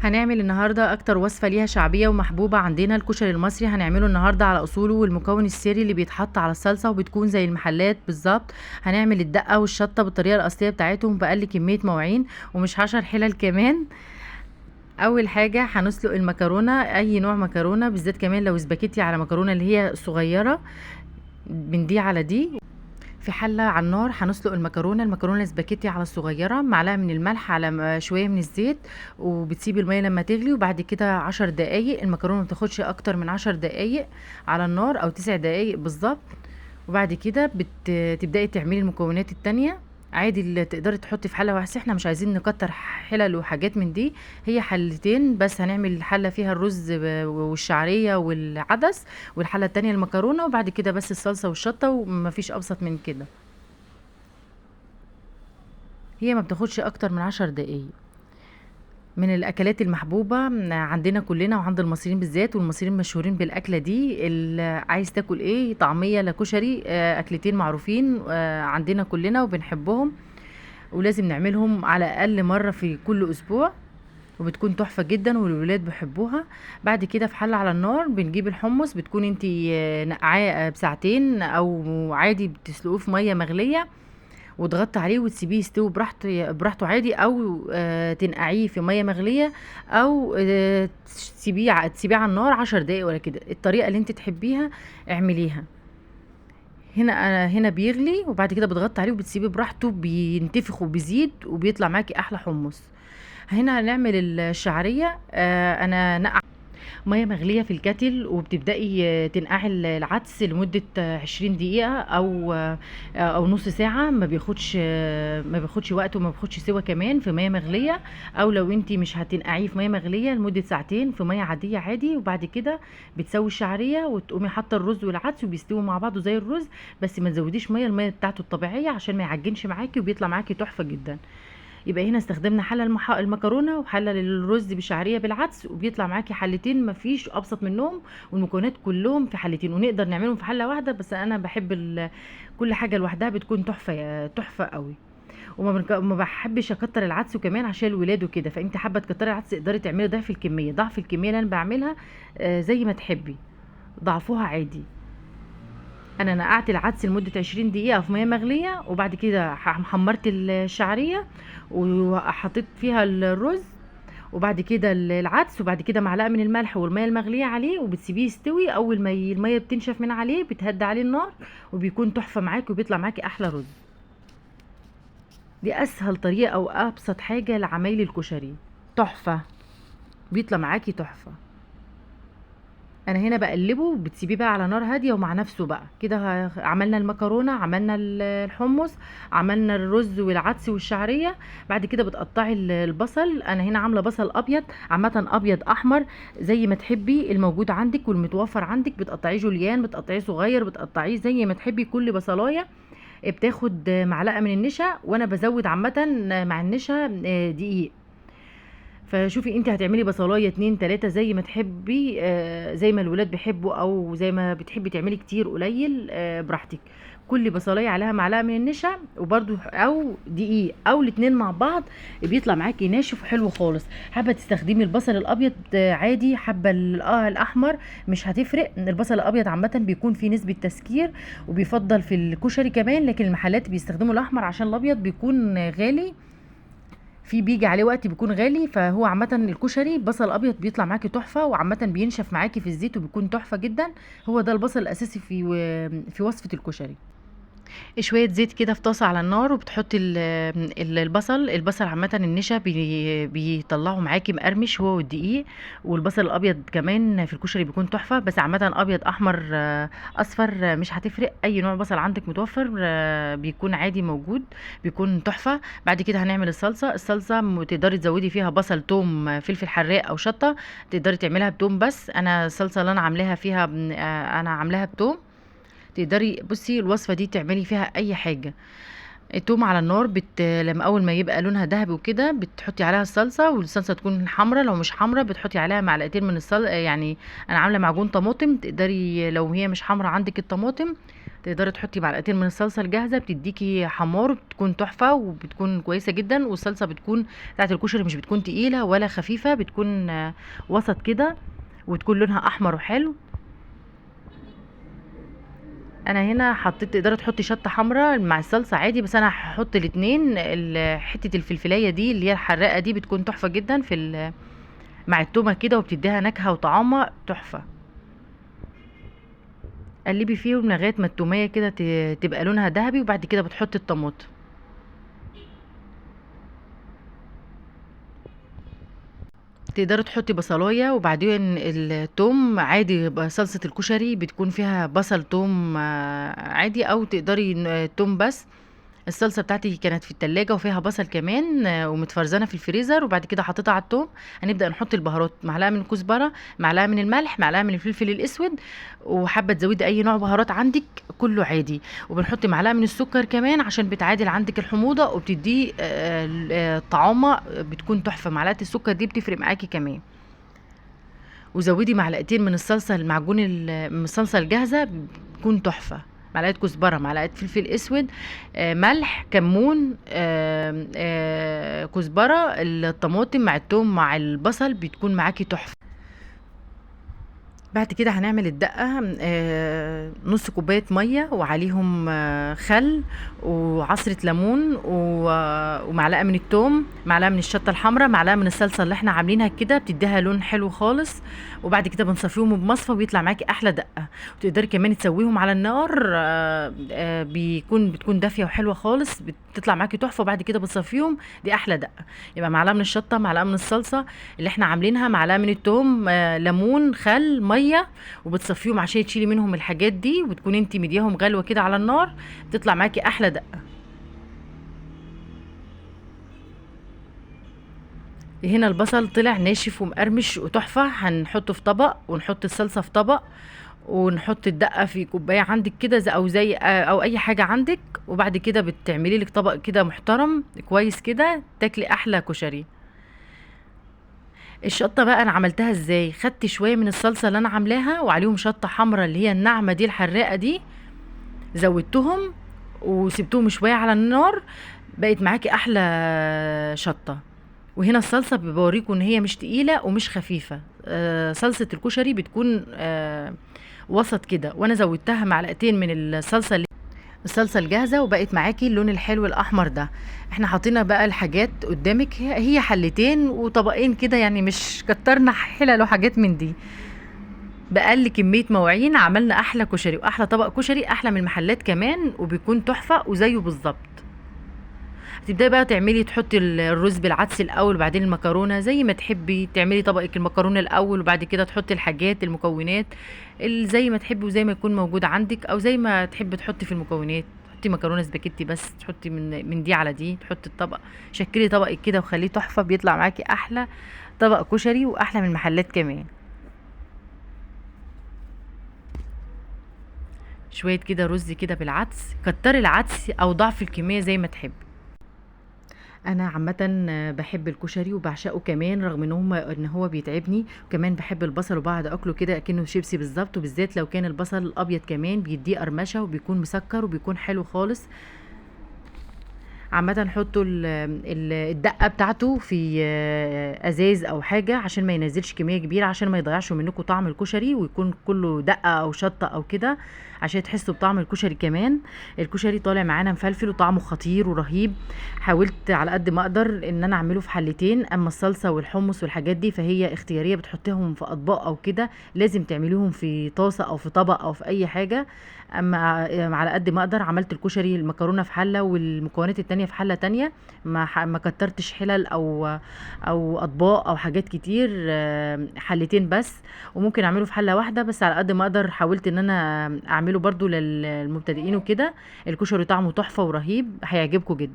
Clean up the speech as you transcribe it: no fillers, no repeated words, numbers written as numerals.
هنعمل النهارده اكتر وصفه ليها شعبية ومحبوبه عندنا الكشري المصري. هنعمله النهارده على اصوله والمكون السري اللي بيتحط على الصلصه وبتكون زي المحلات بالظبط. هنعمل الدقة والشطه بالطريقة الاصلية بتاعتهم باقل كمية مواعين ومش 10 حلل كمان. اول حاجة هنسلق المكرونه، اي نوع مكرونه، بالذات كمان لو سباكيتي على مكرونه اللي هي صغيرة من دي على دي. في حله على النار هنسلق المكرونه السباكيتي على الصغيرة، معلقه من الملح على شوية من الزيت، وبتسيبي المية لما تغلي، وبعد كده 10 دقايق. المكرونه ما بتاخدش اكتر من 10 دقايق على النار او 9 دقايق بالظبط. وبعد كده بتبداي تعملي المكونات التانية عادي اللي تقدري تحطي في حله واحدة. احنا مش عايزين نكتر حلل وحاجات من دي، هي حلتين بس. هنعمل حله فيها الرز والشعريه والعدس، والحله التانية المكرونه، وبعد كده بس الصلصه والشطه، ومفيش ابسط من كده. هي ما بتاخدش اكتر من 10 دقايق. من الاكلات المحبوبة عندنا كلنا وعند المصريين بالذات، والمصريين مشهورين بالاكله دي. اللي عايز تاكل ايه، طعميه لا كشري، اكلتين معروفين عندنا كلنا وبنحبهم، ولازم نعملهم على الاقل مرة في كل اسبوع، وبتكون تحفة جدا والولاد بيحبوها. بعد كده في حله على النار بنجيب الحمص، بتكون انتي نقعاه بساعتين او عادي بتسلقوه في مية مغليه وتغطي عليه وتسيبيه يستوي براحته عادي، او تنقعيه في مية مغليه، او تسيبيه على النار 10 دقايق ولا كده. الطريقة اللي انت تحبيها اعمليها. هنا بيغلي، وبعد كده بتغطي عليه وبتسيبيه براحته، بينتفخ وبيزيد وبيطلع معاكي احلى حمص. هنا هنعمل الشعرية. انا نقع مية مغليه في الكتل، وبتبداي تنقعي العدس لمدة 20 دقيقة او نص ساعة، ما بياخدش وقت وما بياخدش سوا كمان في مية مغليه. او لو انتي مش هتنقعيه في مية مغليه لمدة ساعتين في مية عادية عادي. وبعد كده بتسوي الشعرية وتقومي حاطه الرز والعدس وبيستووا مع بعض زي الرز، بس ما تزوديش مية، المية بتاعته الطبيعية عشان ما يعجنش معاكي وبيطلع معاكي تحفة جدا. يبقى هنا استخدمنا حله المكرونه وحله للرز بشعريه بالعدس، وبيطلع معاكي حلتين مفيش ابسط منهم، والمكونات كلهم في حلتين، ونقدر نعملهم في حله واحدة، بس انا بحب كل حاجة لوحدها بتكون تحفة تحفة قوي. وما بحبش اكتر العدس وكمان عشان الولاد وكده، فانت حابة تكتري العدس تقدري تعملي ضعف الكمية، ضعف الكمية اللي انا بعملها زي ما تحبي، ضعفوها عادي. انا نقعت العدس لمدة 20 دقيقة في مية مغليه، وبعد كده حمرت الشعرية وحطيت فيها الرز، وبعد كده العدس، وبعد كده معلقه من الملح والمية المغليه عليه، وبتسيبيه يستوي. اول ما المية بتنشف من عليه بتهدي عليه النار، وبيكون تحفة معاكي وبيطلع معاكي احلى رز. دي اسهل طريقه او ابسط حاجة لعمايل الكشري، تحفة بيطلع معاكي تحفة. انا هنا بقلبه، بتسيبيه بقى على نار هادية ومع نفسه بقى كده. عملنا المكرونه، عملنا الحمص، عملنا الرز والعدس والشعريه. بعد كده بتقطعي البصل. انا هنا عامله بصل ابيض، عامة ابيض احمر زي ما تحبي، الموجود عندك والمتوفر عندك. بتقطعيه جوليان، بتقطعيه صغير، بتقطعيه زي ما تحبي. كل بصلايه بتاخد معلقه من النشا، وانا بزود عامة مع النشا دقيق. فشوفي انت هتعملي بصلايه 2 3 زي ما تحبي، زي ما الولاد بيحبوا او زي ما بتحبي تعملي كتير قليل، براحتك. كل بصلايه عليها معلقه من النشا وبرده او دقيق او الاتنين مع بعض، بيطلع معاكي ناشف وحلو خالص. حابة تستخدمي البصل الابيض عادي، حابة الاحمر مش هتفرق. البصل الابيض عامة بيكون فيه نسبه تسكير وبيفضل في الكشري كمان، لكن المحلات بيستخدموا الاحمر عشان الابيض بيكون غالي، في بيجي عليه وقت بيكون غالي. فهو عامة الكشري بصل ابيض بيطلع معاكي تحفة، وعامة بينشف معاكي في الزيت وبيكون تحفة جدا. هو ده البصل الاساسي في وصفه الكشري. شوية زيت كده في طاسه على النار، وبتحطي البصل. البصل عامة النشا بيطلعه معاكي مقرمش هو والدقيق، والبصل الابيض كمان في الكشري بيكون تحفة. بس عامة ابيض احمر اصفر مش هتفرق، اي نوع بصل عندك متوفر بيكون عادي موجود، بيكون تحفة. بعد كده هنعمل الصلصه. الصلصه تقدري تزودي فيها بصل توم فلفل حراق او شطه، تقدري تعمليها بتوم بس. انا الصلصه اللي انا عاملاها فيها انا عاملاها بتوم. تقدري بصي الوصفة دي تعملي فيها اي حاجة. التوم على النار لما اول ما يبقى لونها ذهبي وكده بتحطي عليها الصلصه، والصلصه تكون حمراء. لو مش حمراء بتحطي عليها معلقتين من الصلصه، يعني انا عامله معجون طماطم، تقدري لو هي مش حمراء عندك الطماطم تقدري تحطي معلقتين من الصلصه الجاهزة، بتديكي حمار، بتكون تحفة وبتكون كويسة جدا. والصلصه بتكون بتاعت الكشري مش بتكون تقيلة ولا خفيفة، بتكون وسط كده، وتكون لونها احمر وحلو. انا هنا حطيت، تقدري تحطي شطه حمراء مع الصلصه عادي، بس انا هحط الاتنين. حتة الفلفلايه دي اللي هي الحراقه دي بتكون تحفة جدا في مع التومه كده، وبتديها نكهة وطعامه تحفة. قلبي فيهم لغاية ما التوميه كده تبقى لونها ذهبي، وبعد كده بتحطي الطماطم. تقدري تحطي بصلايه وبعدين التوم عادي. صلصه الكشري بتكون فيها بصل توم عادي، او تقدري توم بس. الصلصه بتاعتي كانت في التلاجة وفيها بصل كمان ومتفرزنه في الفريزر، وبعد كده حطيتها على التوم. هنبدا نحط البهارات، معلقه من الكزبره، معلقه من الملح، معلقه من الفلفل الاسود، وحابة تزودي اي نوع بهارات عندك كله عادي. وبنحط معلقه من السكر كمان عشان بتعادل عندك الحموضة وبتديه طعامه بتكون تحفة. معلقه السكر دي بتفرق معاكي كمان. وزودي معلقتين من الصلصه المعجون من الصلصه الجاهزة بتكون تحفة. معلقه كزبره، معلقه فلفل اسود، ملح، كمون، كزبره، الطماطم مع الثوم مع البصل بتكون معاكي تحفة. بعد كده هنعمل الدقة، نص كوباية مية وعليهم خل وعصره ليمون ومعلقة من الثوم، معلقه من الشطه الحمراء، معلقه من الصلصه اللي احنا عاملينها كده، بتديها لون حلو خالص. وبعد كده بنصفيهم بمصفى وبيطلع معاكي احلى دقه. وتقدري كمان تسويهم على النار، بتكون دافيه وحلوه خالص، بتطلع معاكي تحفة. وبعد كده بتصفيهم، دي احلى دقه. يبقى معلقه من الشطه، معلقه من الصلصه اللي احنا عاملينها، معلقه من الثوم، ليمون، خل، مية، وبتصفيهم عشان تشيلي منهم الحاجات دي، وتكون انتي مدياهم غلوه كده على النار، بتطلع معاكي احلى دقه. هنا البصل طلع ناشف ومقرمش وتحفه. هنحطه في طبق، ونحط الصلصه في طبق، ونحط الدقة في كوباية عندك كده او زي او اي حاجة عندك. وبعد كده بتعملي لك طبق كده محترم كويس كده، تاكلي احلى كشري. الشطه بقى انا عملتها ازاي؟ خدت شوية من الصلصه اللي انا عاملاها وعليهم شطه حمراء اللي هي الناعمة دي الحراقه دي، زودتهم وسبتهم شوية على النار، بقت معاكي احلى شطه. وهنا الصلصه بوريكم ان هي مش تقيلة ومش خفيفة، صلصه الكشري بتكون وسط كده. وانا زودتها معلقتين من الصلصه الصلصه الجاهزة، وبقت معاكي اللون الحلو الاحمر ده. احنا حاطين بقى الحاجات قدامك، هي حلتين وطبقين كده، يعني مش كترنا حلل وحاجات من دي. باقل كمية مواعين عملنا احلى كشري واحلى طبق كشري، احلى من المحلات كمان، وبيكون تحفة وزيه بالظبط. تبداي بقى تعملي، تحطي الرز بالعدس الاول وبعدين المكرونه، زي ما تحبي تعملي طبقك المكرونه الاول وبعد كده تحطي الحاجات المكونات زي ما تحبي وزي ما يكون موجود عندك، او زي ما تحبي تحطي في المكونات. تحطي مكرونه سباكيتي بس، تحطي من دي على دي، تحطي الطبق، شكلي طبقك كده وخليه تحفة، بيطلع معاكي احلى طبق كشري واحلى من المحلات كمان. شوية كده رز كده بالعدس، كتري العدس او ضعف الكمية زي ما تحبي. انا عامة بحب الكشري وبعشقه كمان، رغم ان هو بيتعبني. وكمان بحب البصل وبقعد اكله كده اكنه شيبسي بالظبط، وبالذات لو كان البصل الابيض كمان بيديه قرمشه وبيكون مسكر وبيكون حلو خالص. عامة حطوا الدقة بتاعته في ازاز او حاجة عشان ما ينزلش كمية كبيرة، عشان ما يضيعش منكم طعم الكشري ويكون كله دقه او شطه او كده، عشان تحسوا بطعم الكشري كمان. الكشري طالع معانا مفلفل وطعمه خطير ورهيب. حاولت على قد ما اقدر ان انا اعمله في حلتين. اما الصلصه والحمص والحاجات دي فهي اختيارية، بتحطيهم في اطباق او كده، لازم تعمليهم في طاسه او في طبق او في اي حاجة. اما على قد ما اقدر عملت الكشري المكرونه في حله والمكونات التانية في حله تانية، ما كترتش حلل او اطباق او حاجات كتير، حلتين بس، وممكن اعمله في حله واحدة بس. على قد ما اقدر حاولت ان انا اعمله برضو للمبتدئين وكده. الكشري طعمه تحفة ورهيب، هيعجبكم جدا.